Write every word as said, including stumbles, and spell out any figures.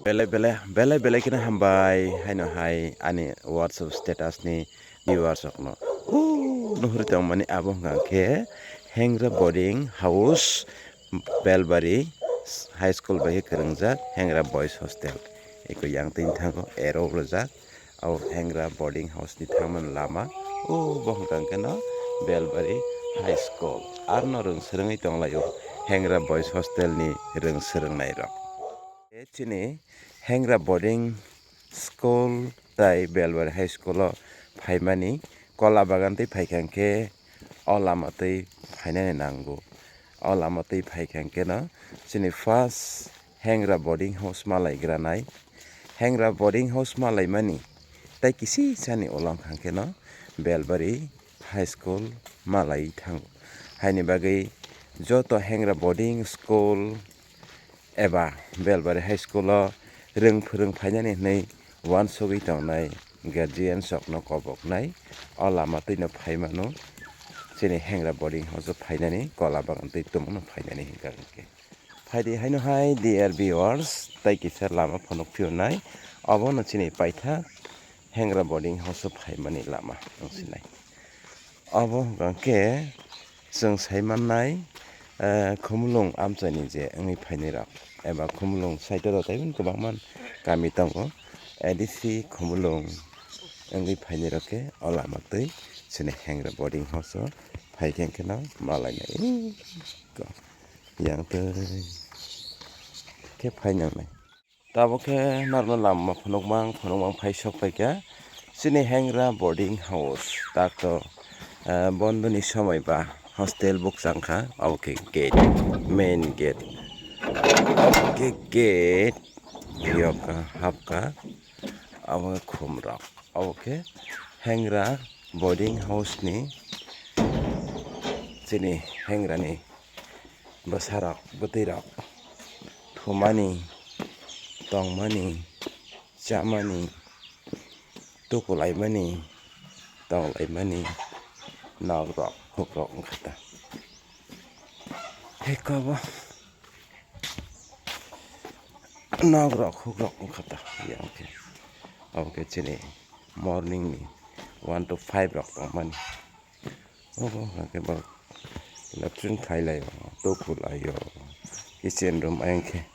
Belai belai belai belai kheno hambai haino hai ani WhatsApp status ni viewers rokno. O nuhuri tongmani abo hwnkha khe Hengra Boarding House, Belbari High School bai khe kwrwngjak Hengra Boys Hostel. Eko yang twi thango ero rwjak. Abo Hengra Boarding House ni thangmani lama. O bo hwnkha khe no Belbari High School. Arno rwng swrwngwi tonglaio Hengra Boys Hostel ni rwng swrwngnai rok. E chini Hengra Boarding School tai Belbari High School o phaimani, Kola Bagan twi phaikha khe o lama twi phainani nango. O lama twi phaikha khe no chini first Hengra Boarding House malaigranai. Hengra Boarding House malaimani tai kisi sani ulo hwnkha khe no Belbari High School malai thango. Haini bagwi joto Hengra Boarding School eba Belbari High School o rwng phwrwng phainani hwnwi uansugwi tongnai guardians rokno koboknai o lama twino phai mano. Chini Hengra Boarding House o phainani Kola Bagan twi tumungno phainani hwnkha hwnkhe. Phaidi haino hai dear viewers, tai kisa lama phunuk phiyonai. Obono chini paitha Hengra Boarding House o phaimani lama wngsinai. Obo hwnkha khe chwng sai mannai, eh, Khumulwng amchaini je wngwi phainai rok eba Khumulwng side o tei kwbangma kami tongo. A D C Khumulwng wngwi phainai rok khe o lama twi chini Hengra Boarding House o phai khe kheno malainai. Yang twi khe phai nangnai. Tabuk khe norokno lama phunukmang phunukmang phai sok paikha chini Hengra Boarding House. Takto, eh, bondoni somoi ba hostel bukchang kha. Obo khe gate, main gate. Obo khe gate, yok hapkha. Obo khe khumrok. Obo khe Hengra Boarding House ni chini Hengrani bwsarok bwtwirok thumani, tongmani, chamani, tukulaimani, tonglaimani nokrok hukrok wngkha ta. Heko bo nokrok hukrok wngkha ta. Yang khe abo khe chini morning ni one to five rok tongmani. Obo hwnkha khe borok latrine khailai o, tuku lai o, kitchen room ayang khe